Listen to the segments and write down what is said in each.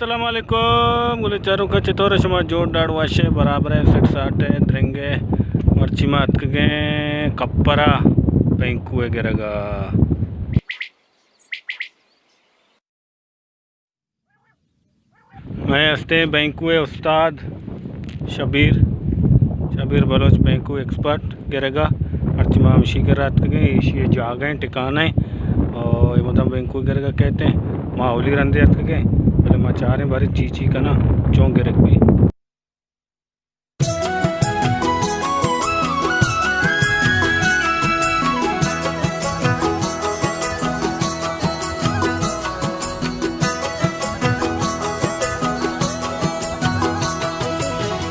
السلام علیکم، گلیں چاروکاں، چطور ئے شما؟ جوڑ ڈاڑ وش ئے، برابر ئے، سٹ ساٹ ئے، درنگ ئے؟ مرچی ما اتکگیں کپرا بینکو ءِ گرگا۔ مئے ہستیں بینکو ءِ استاد شبیر، شبیر بلوچ بینکو ایکسپرٹ گرگا۔ مرچی ما ہمشی گرا اتکگیں، ایشی ءِ جاگہ ایں، ٹکانہ ایں، او اے مدام بینکو گرگا کئیت ایں۔ ما اولی رندے اتکگیں، بلے ما چاریں باریں چی چی کناں، چون گرگ بی۔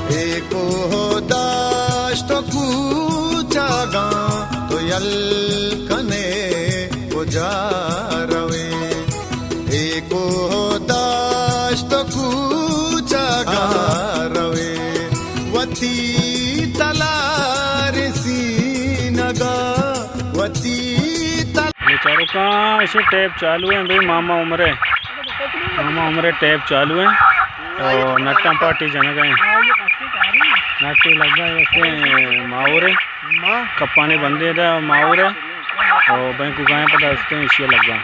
اے کوہ دشت و کوچگاں تو یل کنے کجا روے؟ اے کوہ دشت و کوچگاں روے، وتی تلار سینگا، وتی تل- بے چاروکاں، ایشی ٹیپ چالو ایں بھئی، ماما عمر ءِ، ماما عمر ءِ ٹیپ چالو ایں۔ او نٹاں پارٹی جنگا ایں۔ نٹے لگا ایں، ہستیں ماہور ءِ۔ کپانی بندے دا ماہور ءِ۔ او بینکو گائیں پدا ہستیں ایشی لگا۔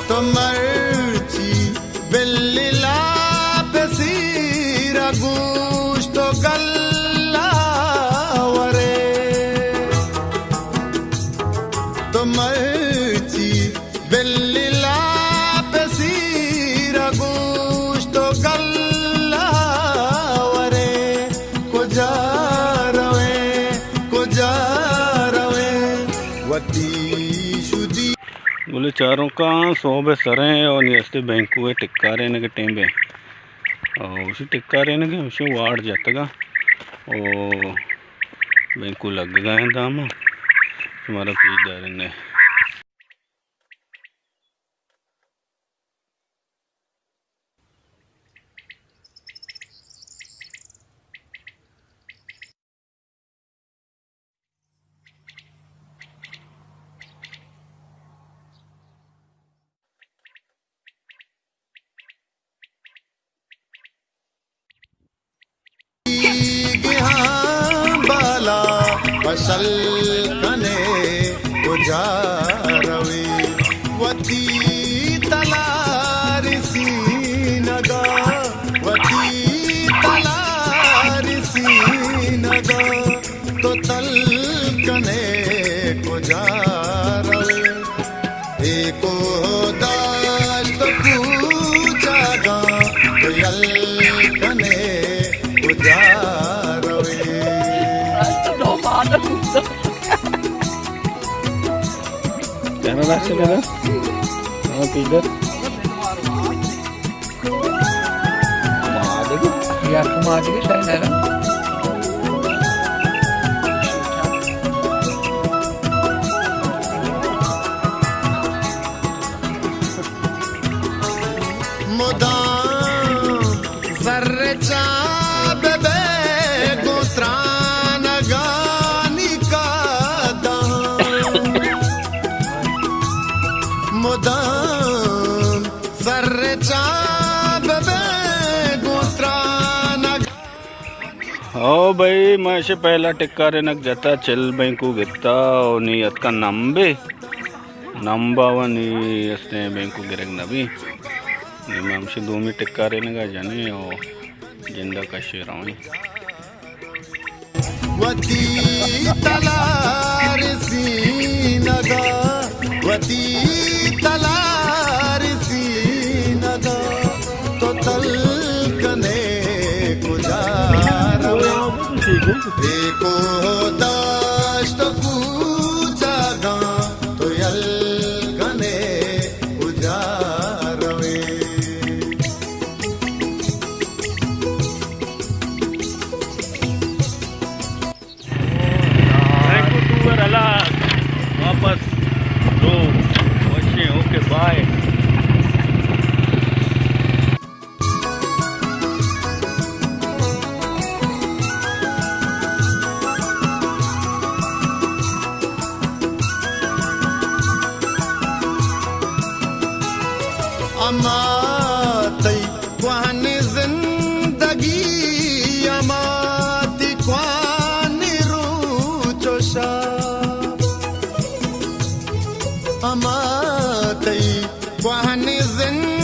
تو مرچی بلی لاپ سیر گوشت و گلا ورے، تو مرچی بلی لاپ سیر گوشت و گلا ورے، کجا روے، کجا روے، وتی شدی۔ گلیں چاروکاں، سہب ءِ سریں او نی ہستیں بینکو ءِ ٹکارینگ ءِ ٹیم بے۔ او اسی ٹکارینگ ءِ ہمشی واڑ جتگا۔ او بینکو لگگا ایں داما۔ شمارا پیش دارین ئے۔ گہاں بالا پشل کنے کجا روی، وتی تلار سینگا، وتی تلار سینگا، تو تل کنے کجا روی۔ اے کوہ دشت کوچگاں تو یل کنے کجا روے؟ کہنا نقشہ کہنا؟ ہاں، پیدر۔ یار، تم آ گئے شاید، ہے نا؟ مدام زر چاپ بے گوں ترانگانی کاداں۔ مدام سر چاپ بے گوں ترانگ۔ او بھئی، ما ایشی پہلا ٹکارینگ جتا، چل بینکو گتا، او نی اتکا نمبے، نمبا و نی استیں بینکو گرگ نبی۔ نی ما ہمشی دومی ٹکارینگا جنیں او جندا کشے رویں۔ وتی تلار سینگا، وتی تلار سینگا، تو تل کنے کجا روے؟ اے کوہ دشت کوچگاں، تو یل کنے کجا روے؟ تو وشیں، اوکے، بائے۔ ہما تئی کوہنیں زندگی، ہما تئی کوہنیں روچ و شپ، ہما تئی کوہنیں زندگی،